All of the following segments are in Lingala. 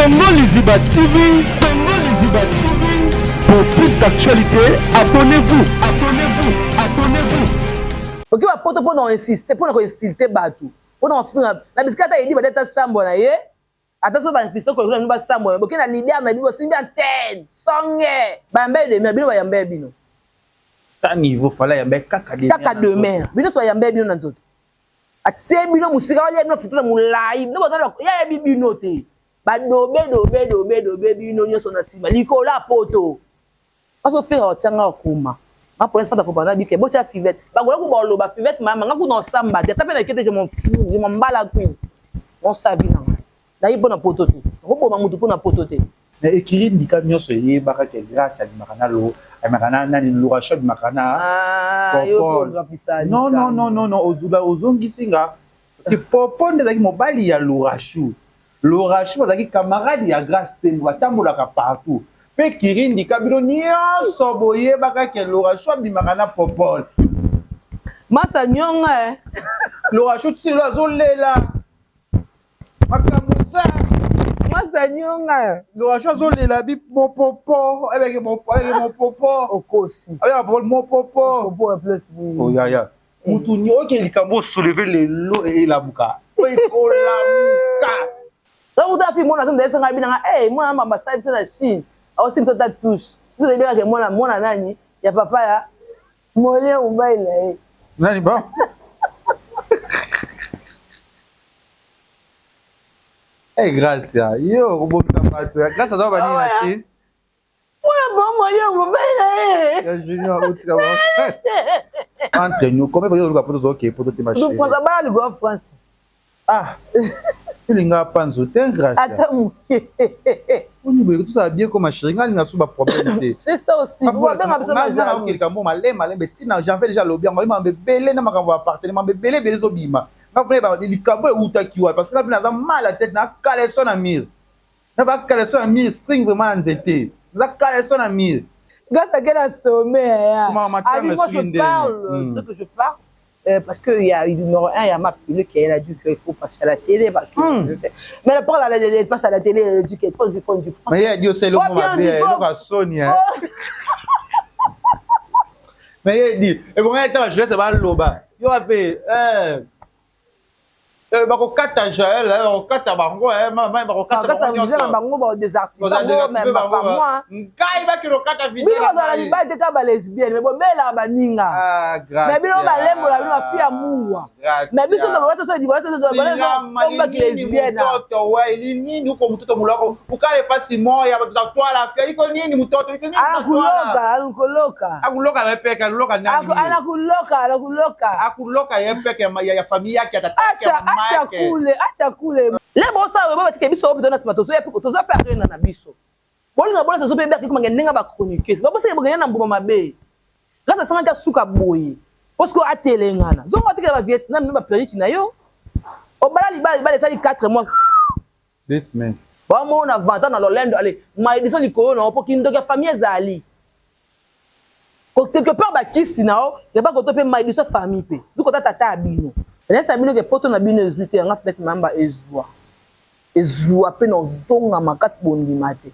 Congo Liziba TV, Congo Liziba TV. Pour plus d'actualités, abonnez-vous, abonnez-vous, abonnez-vous. Oki ba poto pona insister, pona ko insulter batu. Pona kofinga na bisika ata edi badata sambwa na ye. Ata so ba insister ko bino ba sambwa. Boke na leader na bino simbi antenne, songe. Bayamba ye demain, bino bayamba ye bino. Ta niveau fallait yamba kaka demain. Kaka demain. Bino so bayamba ye bino na nzoto. Atie bino mosika alia bino foto na molai bino boza ye ayebi bino te badobe dobe dobe dobe bino nyonso na nsima likolo ya poto bazofela otianga okoma nga pona santa propaganda bike botya fivette bakoya ko baloba fivette mama nga kuna osamba te ata mpe nake te je m'en fous je m'en bats la couille osabi na ngai naye mpo na poto te okoboma motu mpo na poto te. Mais ecurie ndika nionso eyebaka ke grace abimaka na lo abimaka na nani lourachou abimaka na ah, popol non non non non non ozula ozongisi nga parce que popol nde azalaki mobali ya lourachou lourachou azalaki camarade ya grace tembo batambolaka partout pe kiri ndika bino nionso boyebaka ke lourachou abimaka na popol masa nyonga eh. lourachou ti lelo azolela makambo eza masa nyonga loracho azolela bi mopopo ebeke mopopo okosi abeka mopopo oyaya mutu oke likambo osouleve lelo elamuka ekolamuka Soki fi mwana azonda esanga bina nga eh mwana mamba sala biso na Chine aosi biso ta touche biso toyebaka ke mwana mwana nani ya papa ya Molia mobali na ye. Nani ba? Eh Gracia, yo kobomisa bato ya Gracia aza banini na Chine? Mwana bongo yo mobali na ye. Ya Junior otika ba. Entre nous, combien de oluka poto toke poto te ma chérie. François bala likolo France. Ah. Olinga panzo te Gracia. Ata moke. Oni boye tosala bien ko ma chérie, nga linga so ba problème te. C'est ça aussi. Ba benga biso ba jaloux. Nga likambo malema malembe tina janvier déjà lobi yango mambe ebele na makambo ya partenaire mambe ebele ebele ezobima. Nga kuna likambo ewutaki wapi parce que nga mpe naza mal à tête na caleçon na mur. Na ba caleçon na mur string vraiment na nzete. Naza caleçon na mur. Grâce à quel sommet yaya. Abi moi je parle, donc je parle. Parce que il y a numéro 1, il y a ma pilule qui elle a dit qu'il faut passer à la télé. Parce que mm. Mais elle parle à la, elle passe à la télé, elle dit qu'il faut du fond du fond. Mais il a dit aussi le mot ma belle, elle a Sonia. Mais il a dit, et bon, elle je laisse ba loba. Yo a fait, eh Eh, bakokata jael eh, bakokata bango eh, mama bakokata bango nyonso bango ba désactiver bango même pas moi ngai bakende kokata visa bino bazala mibali te kaka ba lesbienne mais bobelaka baninga ah, mais bino balembola bino bafi ya mungwa mais biso tobaombaki lesbienne mtoto we ili nini uko mtoto muloko ukale pasi moya tutatwala afya iko nini mtoto iko nini anakuloka anakuloka akuloka na peke aloka nani anakuloka anakuloka akuloka ye peke ya ya famille yake ya tata yake ya mama yake acha kule acha kule le bosa we batike biso oyo na sima tozoya tozoya pe arena na biso bolinga bola tozo pe baki komanga ndenge ba chroniqueuse ba bosaka bokenya na mbuma mabe grâce asangaki asuka boye parce que atelengana zongo atikela ba Vietnam na ba periki na yo obala libala libala esali 4 mois Deux semaines. Bamona vanta na lolendo ale maledictions likolo na yo po kindoki ya famille ezali. Quelque part bakisi na yo ya ba koto pe maledictions famille pe. Du kota tata ya bino. Nayebisa bino ke poto na bino ezui te yanga Fivette Mayamba ezua. Ezua pe na ozonga makasi bondima te.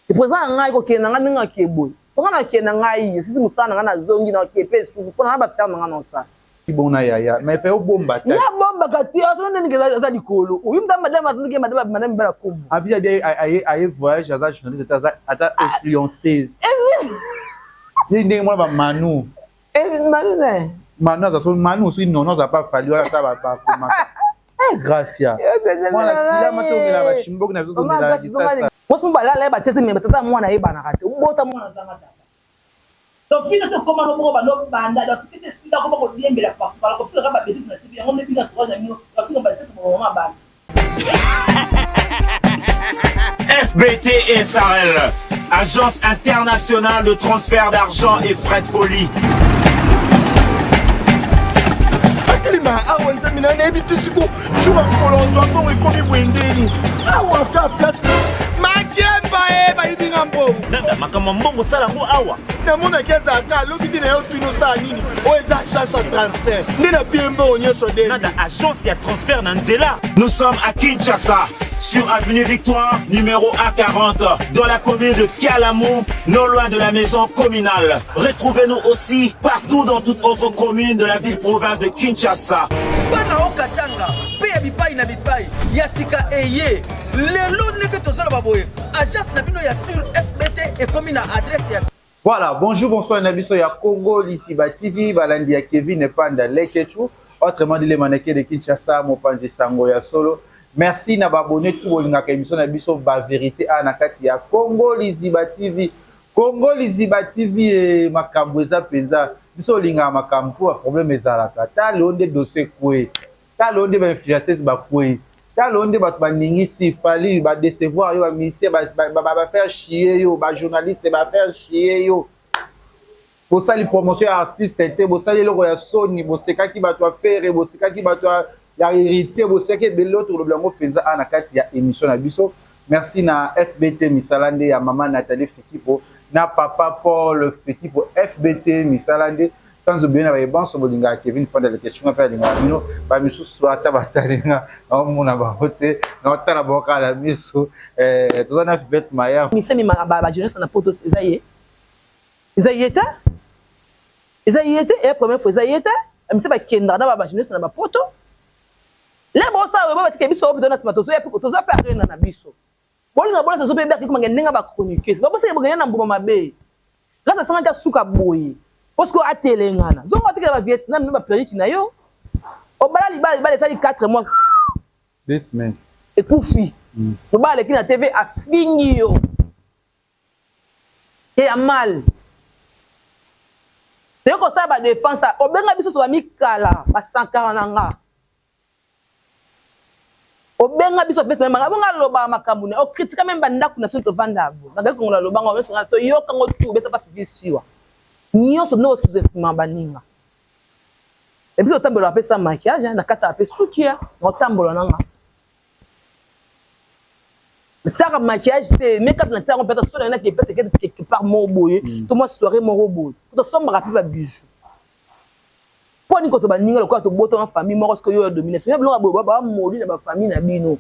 Et president na ngai kokende na ngai ndenge nake boye. Po ngai nakende na ngai esisi mosala na ngai nazongi na ke pe lisusu po na ba affaire na ngai na osala. Bon na yaya mais fait obomba te. Ya bomba ka te azo ndenge aza likolo. Oyi mta madame azo ndenge madame madame bala kombo. Abi abi aye aye voyage aza journaliste aza aza influenceuse. Ye ndenge mwana ba Manu. Eh Manu ne. Manu aza so Manu soki nono aza pa fali wala ta ba ba komaka. Eh Gracia. Mwana silama te omela ba shimboki na zozo mela kisasa. Mwasi mobali alala ye batie te me tata mwana ayebanaka te obota mwana azanga tata donc fille nyonso ekoma no moko bando banda donc tete esila akoma kodiembela partout bala kofika kaka babetise na tv yango nde bino entourage na bino bafinga batete bamama bana. FBT SARL, agence internationale de transfert d'argent et frais de colis. Atelema awa nzambe na nayebi te siko jour ya mokolo ozwa mbongo ekomi boye ndeni awa ka place makemba e bayibi nga mbongo Nanda, makambo ya mbongo osala yango awa. Namonaki azalaka alobi te na yo tuni osala nini oyo eza agence ya transfert nde na pie mbongo nyonso de Nanda, agence ya transfert na nzela. Nous sommes à Kinshasa. sur Avenue Victoire, numéro A40, dans la commune de Kalamu, non loin de la maison communale. Retrouvez-nous aussi partout dans toute autre commune de la ville-province de Kinshasa. Bana Haut-Katanga mpe ya bipai na bipai ya sika eye lelo ndenge tozoloba boye agence na bino ya sur fbt ekomi na adresse ya Voilà, bonjour, bonsoir, na biso ya Congo, Lisiba TV, balandi ya Kevin Panda Lekechu, autrement dit les mannequins de Kinshasa, mopanzi sango ya solo. Merci na ba abonné tout bolingaka émission na biso ba vérité a na kati ya Congo Liziba TV. Congo Liziba TV e makambo eza penza. Biso olingaka makambo po ba problème ezalaka. Tala nde dossier kwe. Tala nde ba influenceuse ba kwe. Tala nde bato baningisi Fally ba décevoir yo ba musicien ba, ba, ba, ba faire chier yo ba journaliste ba faire chier yo. Bosali promotion ya artiste te, bosali eloko ya soni, bosekaki bato ya Ferre, bosekaki bato ya Héritier, bosekaki ebele oyo tokoloba yango mpenza awa na kati ya émission na biso. Merci na FBT misala nde ya mama Nathalie Fikipo na papa Paul Fikipo FBT misala nde sans oublier na bayebanso bolingaka Kevin Panda Leketshunga mpe alingaka bino bamisusu ata batalinga naomona bango te naotala bango kaka na miso eh, toza na Fivette Mayam misemi ba jeunesse na poto eza ye eza ye te eza ye te eya première fois eza ye te mise bakendaka na ba jeunesse na bapoto le bosala boye batika biso oyo na nsima tozoya mpe toza mpe arena na biso bolinga bolasa zo mpe baki komanga ndenge ba chroniqueuse babosaki bokende na mbuma mabe grâce asangaki asuka boye parce que atelengana zongo atikela ba vietnam na ba perruque na yo obala libala libala esali 4 mois deux semaines ekufi mobala aleki na tv afingi yo te ya mal toye kosala ba défense obenga biso to bamikala basankara na nga obenga biso mpe bonga alobaka makambo na okritika meme bandako na biso tovanda bo magali kongola alobanga nyonso nga toyoka ngo tu obesa mpasi visiwa nyonso ndenge osous-estima baninga ebiso otambolaka mpe sa maquillage na kataka mpe suki na otambola nanga natiaka maquillage te makeup natia yango peut-être soki naki peut-être quelque part moko boye to mwa soirée moko boye tosombaka mpe babijou mpo nini kozwa baninga lokola tobotama famille moko soki oyo ya domination ya biloko boye bamoli na bafamille na bino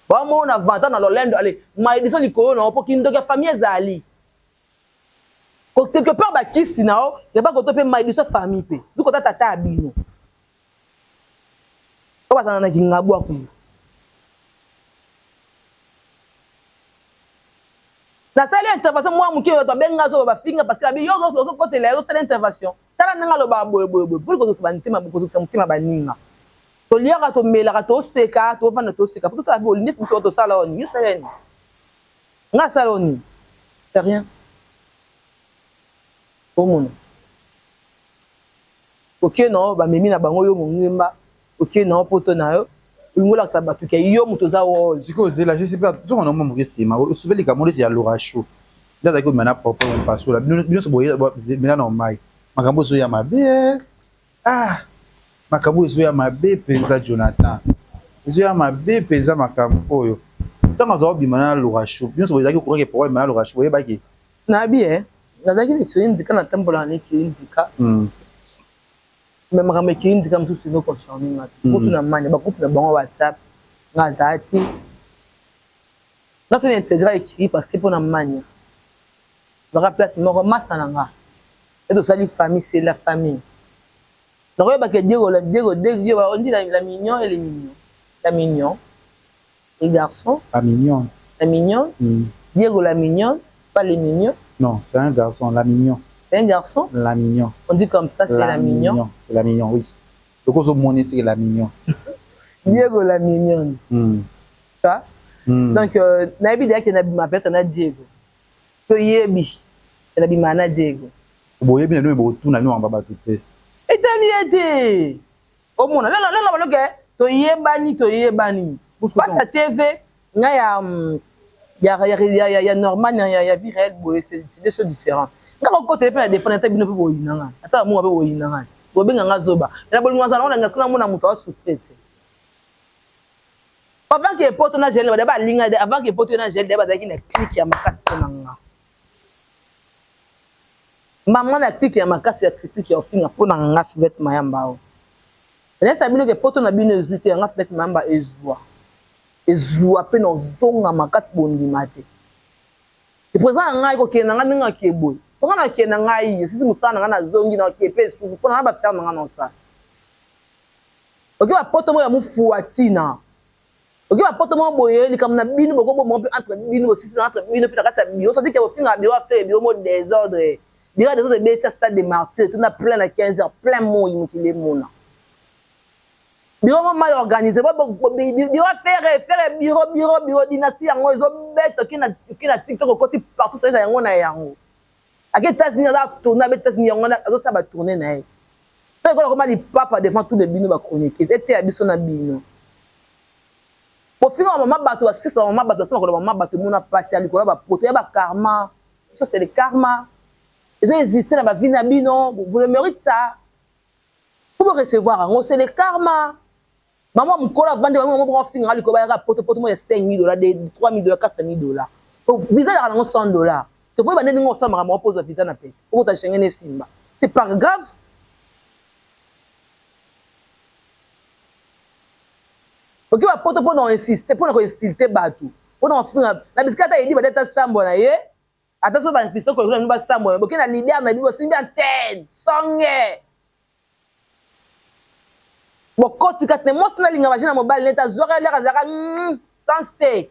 bamona vanta na lolendo ale malédiction likolo na yo mpo kindoki ya famille ezali quelque part bakisi na yo yeba koto mpe malédiction famille mpe zukota tata ya bino oyo bazala na kingabwa kuna nasali intervention mwa moke bato babenga azoba bafinga parce que abi yo ozokotela yo osala intervention tala ndenge alobaka boye boye boye mponi kozokisa motema baninga toliaka tomelaka toseka tovanda toseka po tosala mpe neti biso tosala oyo nini osala nini nga asala oyo nini c'est rien omona oke na yo bamemi na bango yo mongemba oke na yo poto na yo olingi olakisa bato ke yo moto oza rose sikoyo ozela je sais pas tozonga na mwa moke nsima osuve likambo neti ya Laura Chou nde azalaki komema na propre mpasola bino nyonso boyemela na mai makambo ezoya mabe ah makambo ezoya mabe mpenza Jonathan ezoya mabe mpenza makambo oyo ntango azwa obima na Laura Chou nyonso boyezalaki courant ke pourquoi obima na Laura Chou boyebaki nayebi e nazalaki na ekei nzika natambolaka na ekei nzika me makambo ekei nzika mosusu ezo concerne nga te kutu na mani bagroupe na bango WhatsApp nga azala te nga so na intégré ekei parce que mpo na mania zaka place moko masa na nga e tosali famille c'est la famille nakoyebaka Diego la Diego Diego on dit la, la mignon et les mignons la mignon les garçons la mignonne la mignonne Diego la mignonne pas les mignons. Non, c'est un garçon, la mignon. C'est un garçon. La mignon. On dit comme ça, c'est la, la mignon. C'est la mignon, oui. Donc, on c'est la mignon. Diego la mignonne. Ça. Donc, nayebi deya ke nabima peut-être na Diego. Toyebi. Nabima na Diego. Boyebi na bino botuna bino wamba bato te. Etali ye te. Omona lelo lelo baloke toyebani toyebani. Face à TV nga ya ya ya ya ya, ya normal ya ya vie réelle boye c'est deux choses différentes. Nga kokotela mpe na défendre ata bino mpe boyina nga. Ata bamunga mpe boyina nga. Bobenga nga zoba. Na bolingo azala ngo na nga namona moto asouffre te. Avant que poto na gel bada balinga avant que poto na gel bazalaki na clique ya makasi mpo na nga. Mama na clique ya makasi ya critique ya ofinga mpo na nga Fivette Mayamba o. Nayesa bino ke poto na bino ezwi te yanga Fivette Mayamba ezwa. Ezua pe na ozonga makasi bondima te. President na ngai kokende na ngai ndenge nake boye. Po ngai nakende na ngai esisi mosala na ngai nazongi na ke pe lisusu po na ba affaire na ngai na osala. Oke ba poto moko ya mufuatina. Oke ba poto moko boye likambo na bino boko boma pe entre bino bosisi na entre bino pe na kati ya bureau. Soki ke bofinga bureau affaire bureau mo desordre. Bureau ya desordre ebeti ya stade de martyr etuna plein na 15 heures plein moyi mokili emona. Bureau moko mal organise bureau ferre ferre bureau bureau bureau dynastie yango ezo beta oke na oke na tiktok okoti partout soki yango na yango ake États-Unis aza tourner abeti États-Unis yango wana azosala ba tourner na ye soki ekola koma lipapa devant tout de bino ba chroniqueuse eteya biso na bino bofinga ba mama bato basisa ba mama bato basima koloba mama bato emona pasi ya likolo ya bapoto ya ba karma ça c'est le karma ezo existe na ba vie na bino vous le mérite ça Faut bo recevoir yango c'est le karma. Maman mukolo avandi bango bango boko finga liko bayaka poto poto mo ya 5000 dollars, 3000 dollars, 4000 dollars. Visa ezalaka nango 100 dollars. Te faut bande ndenge osala makambo mpo ozwa visa na pete. Okota Schengen esimba. C'est pas grave. Oki ba poto mpo na insister, mpo na ko insulter bato. Mpo na kofinga na bisika ata edi bade ata sambwa na ye. Ata soki ba insiste koleka na bino ba sambwa boke na leader na bino bosimbi antenne songe bokoti kati na mwasi nalinga ba jeune ya mobali nete azwaka lere azalaka mm, sans te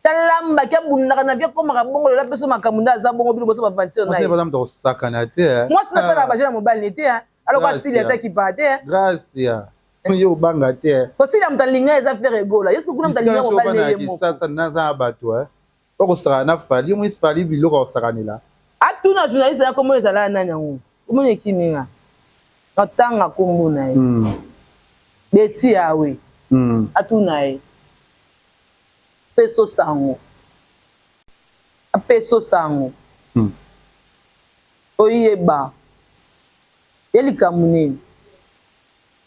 talambaki abundaka na vie akomaka bongo lelo apeso makambo nde aza bongo bino boso baventure na ye mwasi nasalaka ba jeune ya mobali nete aloko asili ata kipaa te Gracia yo obanga te kosila moto alinga eza Ferre Gola ye soki kuna moto alinga mobali na ye moko naza na bato Oko sakana na Fally, yo omoni Fally biloko ako sakanela. Atuna journaliste na kombo ezala nani yango kombo na ekimi nga na tanga kombo na ye Betty yawe atuna ye peso sango apeso sango oyeba ye likambo nini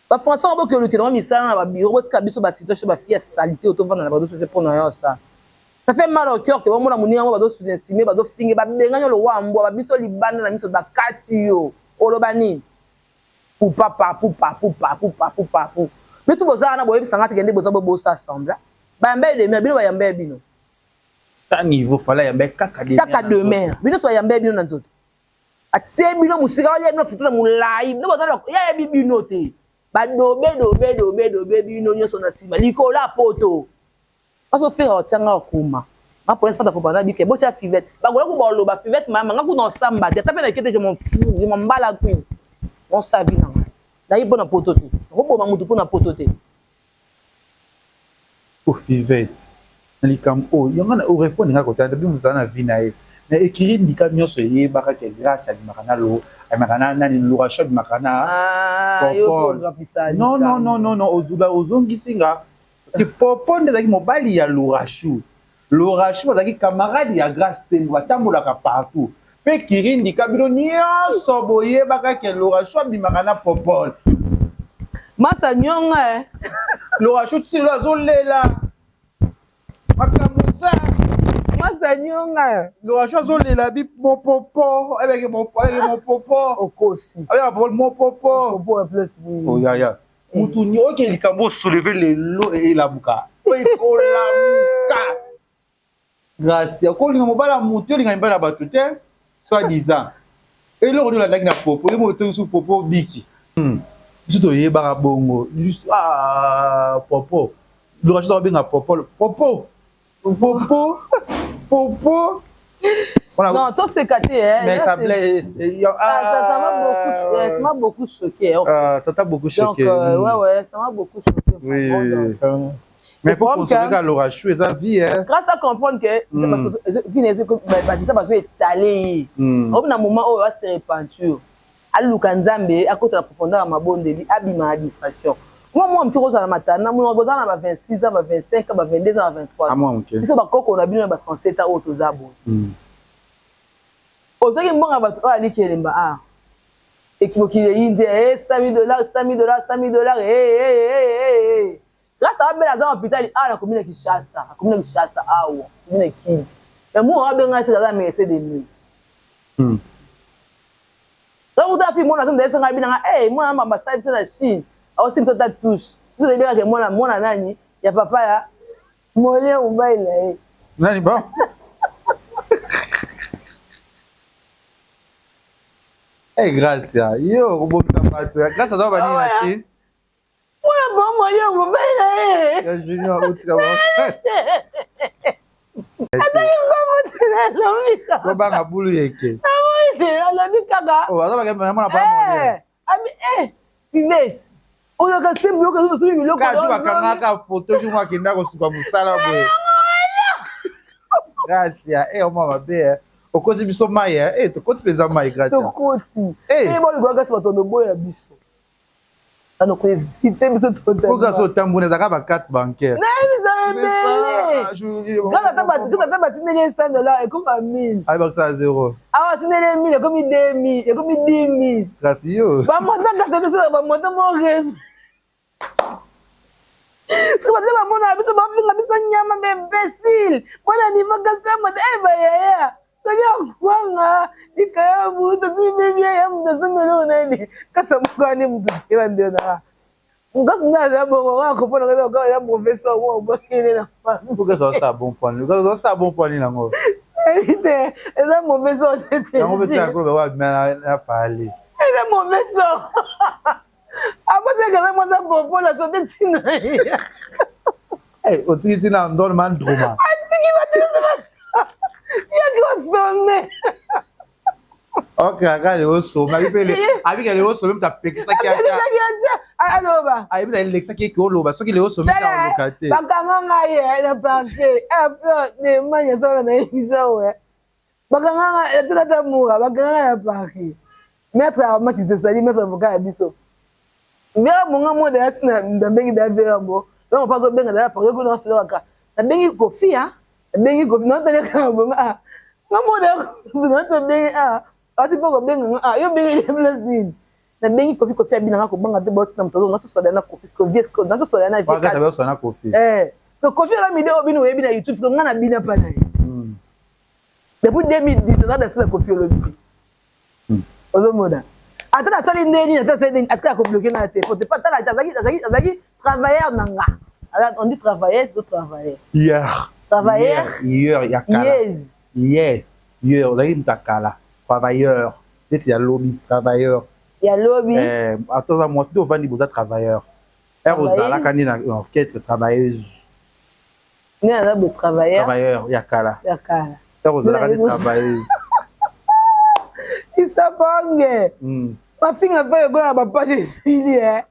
ba français yango boke olukela ngo misala na ba bureau botika biso ba situation ba fille ya salite oyo tovanda na ba réseaux sociaux pona yo ça ça fait mal au cœur que bomona moninga ngo bazo sous-estimer bazo finge ba bengani yo lokola mbwa ba biso libanda na miso bakati yo oloba nini pupa papu papu papu papu papu bitu boza wana boyebisa nga te kende boza bobosa sembla bayamba ye demeure bino bayamba ye bino ta niveau fala yamba kaka demeure kaka demeure bino so bayamba ye bino na nzoto Atie bino musika alia bino futu na mulayi bino boza ye ayebi bino te ba dobe dobe dobe dobe bino nyoso na sima likolo ya poto bazo finga kotia nga okoma nga pona santa propaganda bike botia fivette bakoya ko baloba fivette mama nga kuna osamba te ata pe na kete je m'en fous je m'en bats la couille mon savi na nga nayi pona poto te nakoboma mutu pona poto te. Oh fivette na likambo oyo yango na o repondre nga kotala te bino bozala na vie na ye mais ecurie ndika nionso eyebaka ke grace abimaka na lo abimaka na nani loracho abimaka na ah, popol non non non non non ozula ozongisi nga parce que popol nde azalaki mobali ya loracho Laurachou azalaki camarade ya Grace Temo batambolaka partout pe Kirindika bino nionso boyebaka ke Laurachou abimaka na Popol. Masa nyonga eh. Laurachou ti lelo azolela makambo eza. Masa nyonga eh. Laurachou azolela bi mon popo ebeke mon mon popo. Okosi. Abeka Popol mon popo. Popo plus. Oh yaya. Mutu oke likambo osouleve lelo elamuka ekolamuka gracia okolinga mobala ya mutu olinga mibali ya bato te soit disant eloko nini olandaki na popo yo moko otongi popo biki hmm. biso toyebaka bongo ah, popo lokaso abenga popo popo Popo, popo. Non, toi c'est caté, hein. Mais ça blesse. Ah, ça, ça m'a beaucoup, ça m'a beaucoup choqué. Hein, ah, ça t'a beaucoup choqué. Donc, euh, ouais, ouais, ça m'a beaucoup choqué. Oui. Donc, euh, mais faut consoler qu'à Laura Chou, eza vie, hein. Grâce à comprendre que, vie n'est pas, ça va étaler. Au moment où on va se repentir. Aluka Nzambe, akota na profondeur ya mabondeli, abima na distraction. Mwa mwa moke kozala matana, mwa boza na ba 26 ans, ba 25 ans, ba 22 ans, ba 23 ans. Biso ba koko na bino na ba 37 ans oyo toza boye. Ozwaki mbongo ya bato oyo aliki elemba ah. Mokili eyindi eh 100 dollars, 100 dollars, 100 dollars eh eh eh eh. Grace abela aza na hôpital awa na commune ya Kinshasa, na commune ya Kinshasa awa, commune ya Kin. Mais mwana abenga ye aza na médecin de nuit. Donc uta fi mwana nzambe ayebisa ngai binanga eh mwana mamba asali biso na Chine aosi biso ta touche biso toyebaka ke mwana mwana nani ya papa ya. Molia mobali na ye. Nani ba? Hey, Gracia, yo kobomisa bato ya Gracia aza banini na Chine? Mwana ba Molia mobali na ye. Ya Junior otika ba. Azali ngambo te nalobi. Kobanga bulu yeke. Alobi kaka. Oh, aza bakemba mwana ba Molia. Abi eh Fivette ozalaka se biloko ezo soki biloko Kaju bakangaka photo jour moko akenda kosuka mosala boye. Gracia, eh oma mabe eh. Okosi biso mai eh, eh tokoti mpenza mai Gracia. Tokoti. Eh. Eh bolingo kasi bato loboya biso. Ano ko éviter biso totalement. Oka so tambuna ezalaka ba carte bancaire. Nayebisa ebele. Kaka ata bato kaka ata batindeli ye 100 dollars ekoma 1000. Ayi bakisala zero. Awa atindeli ye 1000 ekomi 2000 ekomi 10000. Kasi yo. Ba montant kasi tosala ba montant mo rêve. Soki bato bamona biso bafinga biso nyama ba imbécile. Mwana niveau kasi ya moto eh bayaya. Tolia kwanga likayabu tosimbi bien ya moto asombi eloko nani kasa moko wana moto te bandeko na nga kasi nde aza bongo nga kopona nga eza ya professeur moko obakele na famille Pourquoi ça ça bon point? Ça ça bon point nango. te eza mauvais sort te Yango pe ta ko ba na na fali. eza mauvais sort abosaka eza mwasa popola sote ntina ye Eh, otiki tina ndol man druma. Atiki bato nyonso ba yaki osome. Ok, aka leo some. Abi pe le abi ke leo some mutu apekisaki ata. Apekisaki ata aloba. Ayebi na elekisaki eke oloba soki leo some ta oloka te. Bakanga ngai eh, na parquet. Ah, Fleur, ne manya sala na yebisa we. Bakanga ngai, natuna ata mura, bakanga ngai na parquet. Maître Armand qui te salue, maître avocat ya biso. Vera bonga mo da sina nabengi da vera bo. Donc pas obenga da parquet kuna solaka. Nabengi Kofi ah. Nabengi Kofi na tala ka bonga ah. Nga mo da na to bengi ah. Ati poko benga ah yo bengi le place nini. Nabengi Kofi Kofi abina nga kobanga te boti na moto nga sosola na Kofi ko vie ko nga sosola na vie. Wakata ba na Kofi. Eh. To Kofi la mide obino oyebi na YouTube to nga na bina pa na ye. Depuis 2010 naza na sila Koffi Olomide. Ozomona. Ata nasali ndenge nini, ata nasali ndenge atikala kobloke nga te. Pote pa tala azalaki azalaki azalaki travailleur na nga. On dit travailleuse to travailleur. Hier. Travailleur. Hier ya kala. Yes. Hier. Hier ozalaki moto ya kala. Travailleur. Neti ya lobi travailleur. Ya lobi. Eh, ata oza mwasi nde ovandi boza travailleur. Heure ozalaka nde na orchestre travailleuse. Nde naza bo travailleur. Travailleur ya kala. Ya kala. Ntango ozalaka nde travailleuse. Isapange. Mafinga mpe lokola ba page esili eh.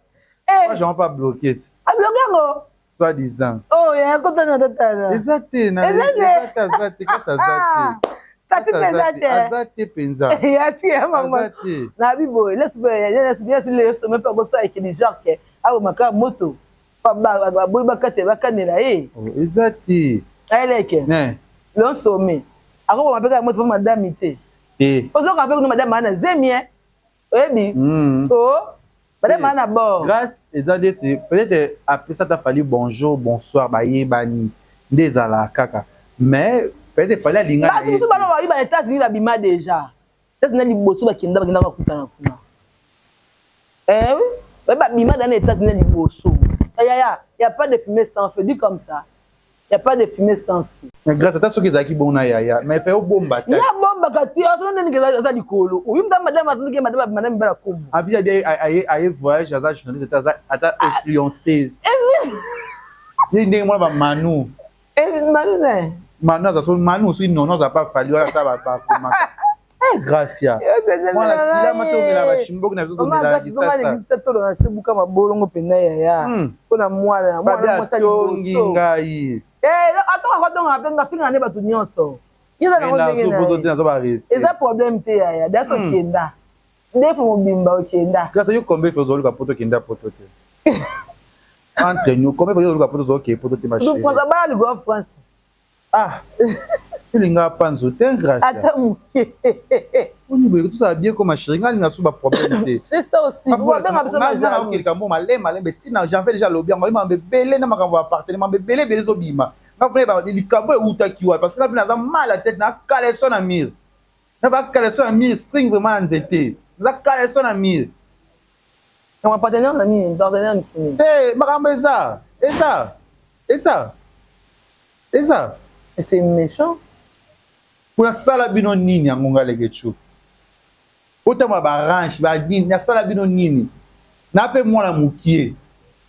Eh. Page yango pa bloqué. A bloqué yango? Soit disant. Oh, ya kota na tata. Eza te na eza te. Eza te aza te kasi aza te. Statut mpe eza te. Aza te mpenza. Ya ti ya mama. Aza te. Na biboye, lesu pe lesu lesu lesu me pe akosala ekeli genre ke abomaka moto. Baboyi bakate bakanela ye. Oh, eza te. Ayeleke. Ne. Lonsome. Akoboma mpe kaka moto mpo madame te. Te. Ozoka mpe kuna madame ana zemi eh. Oyebi? Oh. Madame ana bord. Grâce eza nde c'est peut-être apesa ata Fally bonjour, bonsoir bayebani nde ezalaka kaka. Mais peut-être Fally alinga na Bato ye. mosusu bana bayi ba États-Unis babima déjà. États-Unis na liboso bakenda bakenda bakutana kuna. Eh oui, bayi babima dans les États-Unis na liboso. Yaya, y a pas de fumée sans feu, dit comme ça. Y a pas de fumée sans feu. Mais grâce ata soki ezalaki bongo na yaya, mais fallait obomba ta. Ya bomba kati, azona nini ke aza likolo. Oyi mta madame azona ke madame madame bala kombo. Abi abi aye aye voyage aza journaliste aza aza influenceuse. Ye ndenge mwana ba Manu. Eh, Manu ne. Manu aza so Manu soki nono aza pa fali wana ata ba ba komaka. Eh Gracia. Mwana silama to mela ba shimboki na biso to mela kisasa. Kisasa to na sebuka mabolongo penda yaya. Pona mwana, mwana mwasi liboso. ngai. Eh atonga ko tonga pe ngafinga ne bato nyonso. Yeza na ndenge na. Eza problème te yaya, daso kenda. Ndefu mobimba okenda. Gracia yo combien fois ozoluka poto okenda poto te? Entre nous combien fois ozoluka poto ozoke poto te ma chérie. François bala likolo France. Ah olinga panzu te Gracia. Ata moke. Oni boye tosala bien ko ma chérie nga alinga so ba problème te. C'est ça aussi. Babenga biso ba jaloux. Nga likambo malema malembe tina janvier déjà alobi yango makambo ebele na makambo ya partenaire makambo ebele ebele ezobima. Nga kuna likambo ewutaki wapi parce que nga mpe naza mal à tête na caleçon na mire. Na ba caleçon na mire string vraiment na nzete. Naza caleçon na mire. Kama partenaire na nini? Partenaire nini? Te makambo eza eza eza. Eza. Et c'est méchant. Kuna sala bino nini yango nga leketchou. Botambola ba ranch ba nini nasala bino nini? Na pe mwana mukie.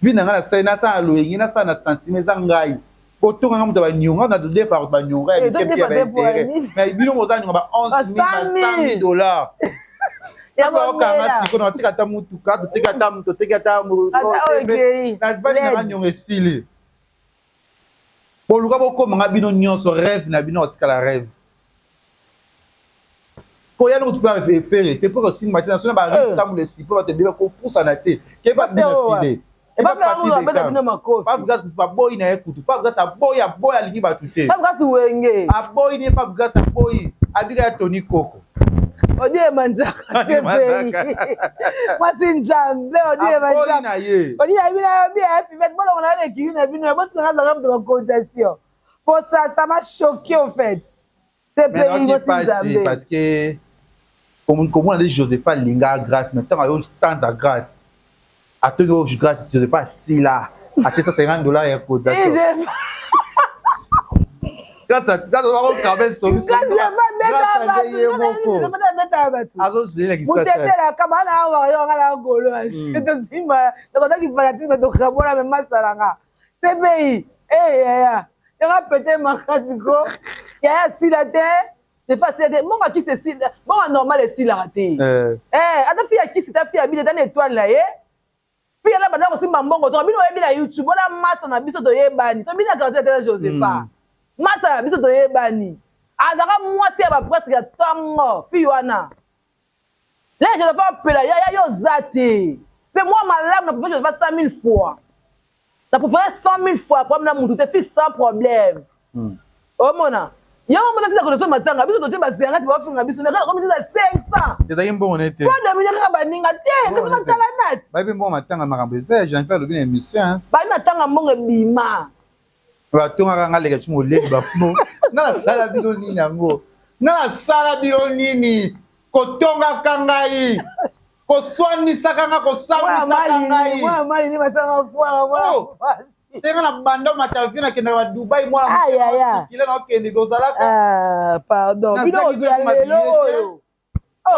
Vie na nga nasali nasala na loyenge nasala na sentiment eza ngai. Botonga nga moto ya ba nionga nga todefaka ba nionga ya mike mike ya ba interet. Mais bino boza nionga ba 11 000 ba 100 000 dollars. Okanga sikoyo nateka ata mutuka toteki ata toteki ata navandi na nga nionga esili. Boluka bokoma nga bino nionso reve na bino otikala reve. Koya no kutu pe efere te po kosimba te na sona ba rive sambo le sipo bato ebele kopusana te keba bino file. Eba pe yango abeta bino makofi. Fabregas kutu aboyi na ye kutu. Fabregas aboyi aboyi alingi bato te. Fabregas wenge. Aboyi ne Fabregas aboyi. Abika ya Tony Koko. Odile Manzaka CPI. Mwasi Nzambe Odile Manzaka. Na ye. Odile na bino ya bien Fivette bolongo na ekiri na bino botika nga zaka moto ba cotisation. Po ça ça m'a choqué au fait. CPI mwasi Nzambe. Parce que komona nde Josepha alinga grâce mais ntango ayo sanza grâce atoki oyo grâce Josepha asila atie 150 dollars ya cotisation. Grâce à grâce à solution. Grâce à ye moko. Azozelela kisasa. Mutetela kama na awa yo ngala golo. Tosimba tokotaki fanatisme tokabola me masala nga. CPI eh yaya. Yanga pete makasi ko. Yaya sila te. Defa sila te. Mbongo akisi esila. Mbongo normal esilaka te. Eh ata fi akisi ta fi abile ta na étoile na ye. Fille na banda kosimba mbongo to bino oyebi na YouTube wana masa na biso toyebani to bino quartier tena Josepha mm. masa na biso toyebani azalaka mwasi ya ba prêtre ya tongo fille wana le Josepha apela ya ya yo oza te pe mwa malamu na préfère Josepha 100 000 fois na préfère 100 000 fois problème na mutu te fille sans problème mm. Omona yango mona sila koleso matanga biso totie baserati bafinga biso mais kaka komi na 500 ezalaki mbongo na te po domine kaka baninga te kasi batala nati bayebi mbongo matanga makambo eza ya Jean-Pierre alobi na émission bayebi matanga mbongo ebima batongaka nga leka ti moleli bafmo nga nasala bino nini yango nga nasala bino nini kotongaka ngai koswanisaka nga kosambisaka ngai senga na banda omata avion nakendaka ba Dubai mwana ah, kila na okende kozalaka ah, pardon bino ozwa lelo oyo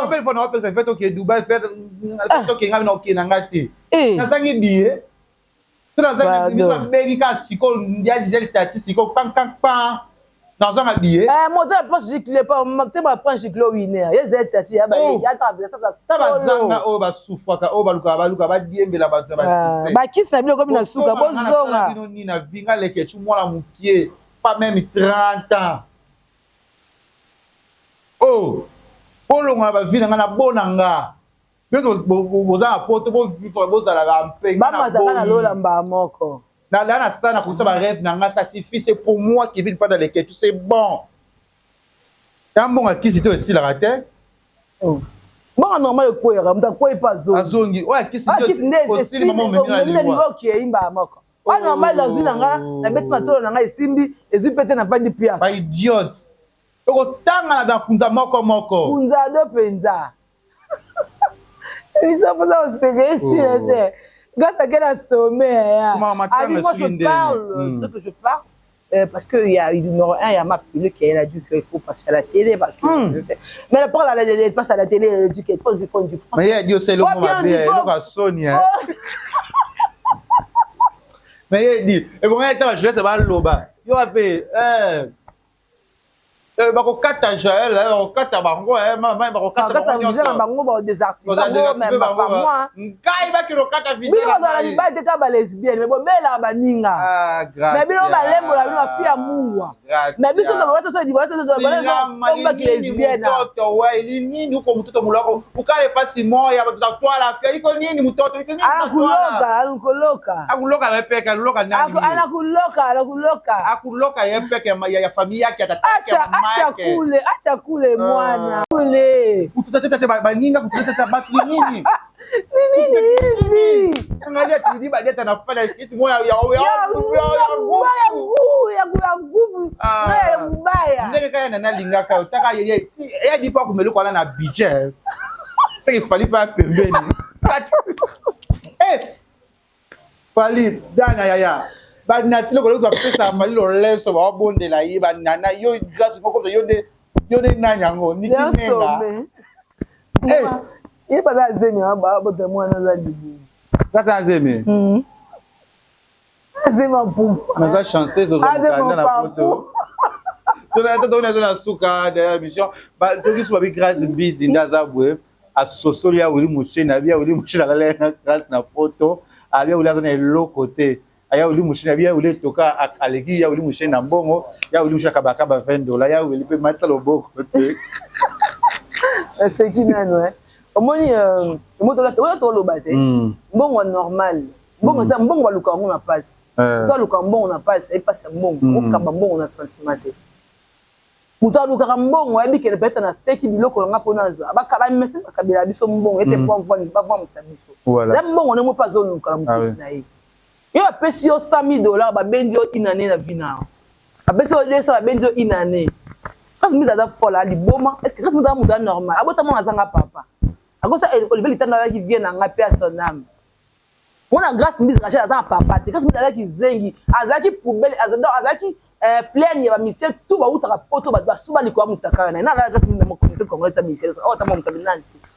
mpe fo na opesa fete okende Dubai fete okende ngai na okende nga te eh. nazangi billet so nazangi nabengi kaka sikoyo ya Gisèle Tati sikoyo pan pan pan nazanga billet eh, moto ya poche gicle te ba prend gicle winner ye Gisèle Tati ya ba oh. ya traverse sa bazanga oyo basufaka oyo balukaka baluka badiembela bato na ah, bakisi na bino ekomi na suka bozonga bino nini na vinga lekechu mwana mokie pas même 30 ans oh bolongola bavi na nga na bona nga bino boza na poto bovivre bozalaka mpe bamataka na lola mbaa moko na la na sana kokisa ba rêve na nga ça suffit c'est pour moi qui vit pas dans lekechu c'est bon Ta mbongo ya kisi te esilaka te. Oh. Mbongo normal ekweyaka moto akweyi mpe azongi. Azongi oyo ya kisi nde osili mama omemi na liwa. Okei mbala moko. Oyo normal nazwi na nga nabeti matolo na nga esimbi ezwi mpe te navandi piaka. Ba idiote. Okotanga na bakunza moko moko. Kunza do mpenza. Biso mposa koseka esila te. Grâce à quel sommet yaya. Abi moi je parle, donc je parle. Euh, parce que il y a numéro un, il y a ma pilule qui elle a dit qu'il faut passer à la télé. Parce que, mm. Mais elle parle à la, elle passe à la télé, elle dit qu'il faut du fond du fond. Mais il a dit aussi le mot ma belle, elle a Sonia. Mais il a dit, et bon, il a dit, je laisse loba. Yo a fait, euh, Eh, bakokata jael eh, bakokata bango eh, mama bakokata bango nyonso bango ba désactiver bango même pas moi ngai bakende kokata visa bino bazala mibali te kaka ba lesbienne mais bobelaka baninga ah, mais bino balembola bino bafi ya mungwa mais biso tobaombaki lesbienne mtoto we ili nini uko mtoto mulako ukale pasi moya tutatwala afya iko nini mtoto iko nini anakuloka anakuloka akuloka yepeke aloka nani anakuloka anakuloka akuloka yepeke ya, ya famille yake ya tata yake ya mama yake acha kule acha kule ah. mwana kule kututatata baninga kututatata batu nini ni nini hivi angalia tulidi badiata nafanya kitu moja ya ya ya nguvu ya nguvu na ya mubaya ndenge kaya nana lingaka otaka ye ye di pa kumeluka wana na budget c'est qu'il fallait pas pembeni eh Fally dana yaya. Banati lokolo bapesaka Fally loleso baobondela ye banana yo grâce moko yo nde yo nde nani yango niki nenga. Eh. Ye baza azemi abota mwana aza libumu. Grâce azemi. Mhm. Azemi apumpa. Naza chanceuse ozwa mokanda na poto. Tona na suka de émission. Ba toki so babi grâce mbizi nde aza boye. Asosoli ya Willy Musheni abi ya Willy Musheni alala ye na Grace na poto abi ya Willy aza na eloko te ya Willy Musheni abi ya Willy etoka aleki ya Willy Musheni na mbongo ya Willy Musheni akabaka ba 20 dollars ya Willy pe matisa loboko te. Naseki nanu eh. Omoni euh, oyo toloba te hmm. mbongo normal mbongo eza mbongo baluka yango na pasi eh. to aluka mbongo na pasi ayi pasi ya mbongo hmm. okaba mbongo na sentiment te Moto alukaka mbongo ayebi kende peut-être na teki biloko na nga po nazwa. Ba message bakabela biso mbongo ete po avwamisa biso. Eza mbongo nde moko azo luka na motoki na ye. Yo bapesi yo 100.000 dollars babendi yo une annee na vie na yo. Bapesi yo 200 babendi yo une annee. Grace Mbizi aza folle, aza liboma. Est-ce que Grace Mbizi aza moto aza normal? Abota mwana azanga papa. Akosa Olivier Litanda azalaki vieux na nga paix à son ame. Mwana Grace Mbizi Rachel aza na papa te. Grace Mbizi azalaki kizengi, azalaki poubelle, azalaki eh, pleine ya ba musiciens tout bawutaka poto bato basuba likolo ya mutakala na ye. Na alala Grace Mbizi na mokonzi te congolais ta musicien oyo ata mwa moto nani te.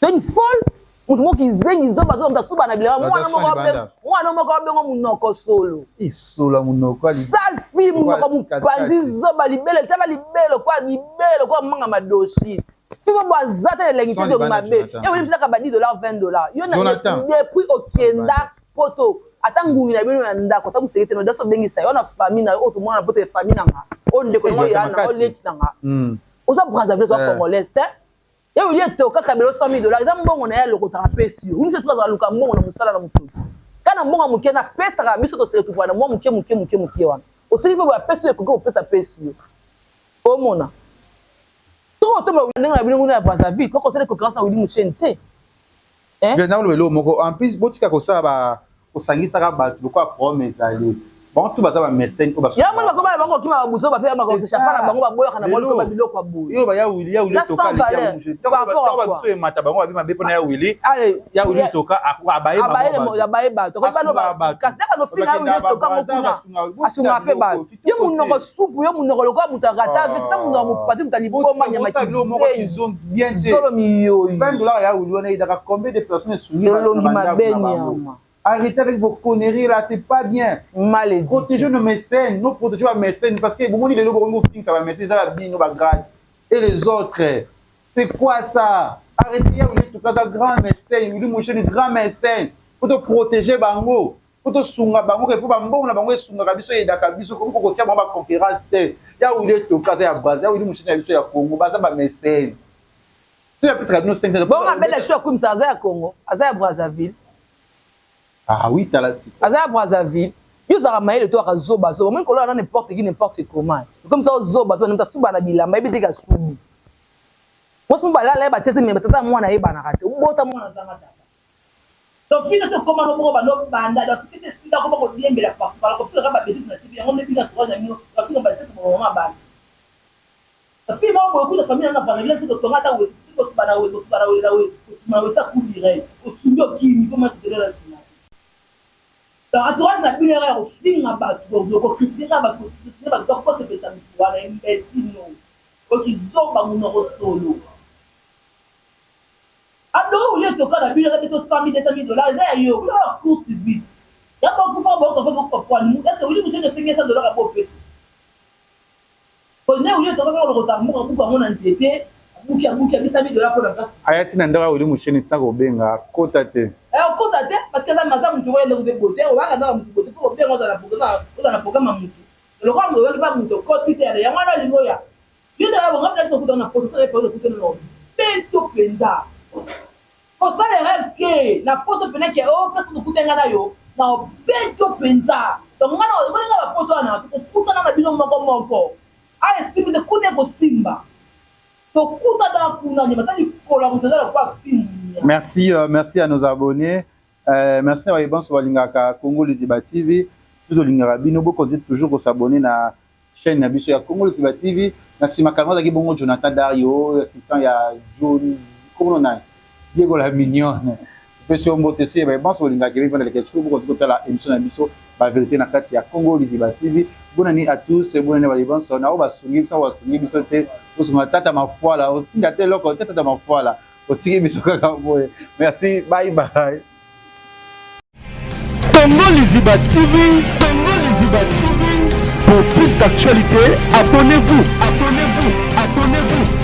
C'est une folle moto moko kizengi zoba zoba moto asuba na bilamba mwana moko mwana moko abengo munoko solo. Isola munoko sale fille munoko mupanzi zoba libele tala libele kwa libele kwa manga madoshi. Fille moko aza te na elengi te elongi mabe ye oyebi kaka ba 10 dollars 20 dollars yo na depuis okenda poto ata ngungi na bino ya ndako ata moseki te nodaso obengisa yo na famille na yo oyo tomona na poto ya famille na nga oyo ndeko na nga ya na oyo leki na nga hmm. oza brazzaville oza eh. congolaise te ye olie toka kabelo 100 000 dollars eza mbongo na ye alokotaka apesi yo unise soki aluka mbongo na mosala na motoki kaka na mbongo ya moke napesaka biso toseretrouva na mwa moke moke moke moke wana osili mpe boye apesi yo ekoki kopesa apesi yo omona Soki otomba ndenge na bino kuna ya Brazzaville, koko osali concurrence na Willy Musheni te. Eh? Viens nakoloba eloko moko en plus botika kosala ba kosangisaka bato lokola problème ezali bango tout baza ba mécène oyo ya moni bakoma bango okima ba buzo ba pe ba ko chapa na bango baboyaka na bango ba biloko ya boye yo ba ya Willy ya Willy toka ya Willy toka ba biso emata bango babi mabe pona ya Willy ya Willy toka abaye bango abaye bato ko bano ba kasi ba no fina Willy toka mokuna asunga pe bato Yo munoko supu yo munoko lokola mutu arata ah. veste munoko mopati mutu liboma nyama kizengi zolo miyoyo 20 dollars ya wili wana edaka combien de personnes esungi elongi mabe nyama Arrêtez avec vos conneries là, c'est pas bien. Mal Protégez nos mécènes, nous protégeons les mécènes parce que bon, les lobos ça va mécènes, ça va bien, nous va grâce. Et les autres, c'est quoi ça Arrêtez, il y a tout cas grand mécène, il y a grand mécène. Faut te protéger bango. Po tosunga bango ke po ba mbongo na bango esungaka biso eyedaka biso komi kokotia bango ba concurrence te ya wili etoka aza ya brazza ya wili musheni na biso ya congo baza ba mecene soki apesaka bino 5 bongo abela sho akumisa aza ya congo aza ya brazzaville ah oui tala siko aza ya brazzaville yo ozalaka mayele to aka zoba zoba omoni kolola na n'importe qui n'importe comment okomisa ozoba zoba moto asuba na bilamba yebi te kasubi mwasi mobali alala ye batie te me tata mwana ayebanaka te obota mwana azanga tata Donc fille nioso okoma no moko banda obanda donc tiki te esika akoma kodiembela partout bala kofinga kaka ba betise na TV yango nde bino entourage na bino bafinga ba betise ba maman ya bana ba fille moko boye kuta famille na nga bana bino kotonga ata wese kosuba na wese kosuba na wese na wese kosuba na wese akubire osungi okimi po match tele na sima donc entourage na bino yaka ya kofinga bato kokritike kaka bato kofinga bato donc kosepelisa motu wana imbecile no okizoba monoko solo Ado olie toka na bino eza biso 100 000 200 000 dollars eza ya yo kuna ba courte vie ya ba kufa ba kufa ba kufa ni est-ce que wili musheni osengi 100 dollars abo pesi ko ne wili toka ko lokota mboka buka ngo na nzete abuki abuki abi 100 000 dollars pona ka aya tina ndaka wili musheni saka obenga kota te eh okota te parce que eza maza mutu oyo ndeko de beauté obaka ndaka mutu beauté faut obenga ozala na ozala na programme ya mutu lokola oyoki ba mutu okoti te yango wana olingi oya Yo na nga place okutana na poto sala poto okutana na beto penza kosala erreur te na poto pena ke oh place okutana nga na yo na beto penza donc nga na omoni nga ba poto wana tokokutana na bino moko moko a esimbi te kuna ekosimba tokutana kuna nyama ta likolo ya moto eza lokola fimbu Merci, euh, merci à nos abonnés. Euh, merci na baye banso balingaka Congo Liziba TV. Biso tolingaka bino, bo continuer toujours ko s'abonner na chaîne na biso ya Congo Liziba TV. Na sima camera azalaki bongo Jonathan Dario, assistant ya John komona nani? Diego la mignonne. Topesi yo mbote soki baye banso bolingaka Kevin Panda Leketchou, bo continuer kotala émission na biso. Ba verite na kati ya Congo Liziba TV. Bonne année à tous, bonne année ba bonso na basungi biso basungi biso te. Osunga tata mafuala, otinda te loko te tata mafuala. Otiki biso kaka boye. Merci, bye bye. Congo Liziba TV, Congo Liziba TV. Pour plus d'actualités, abonnez-vous, abonnez-vous, abonnez-vous.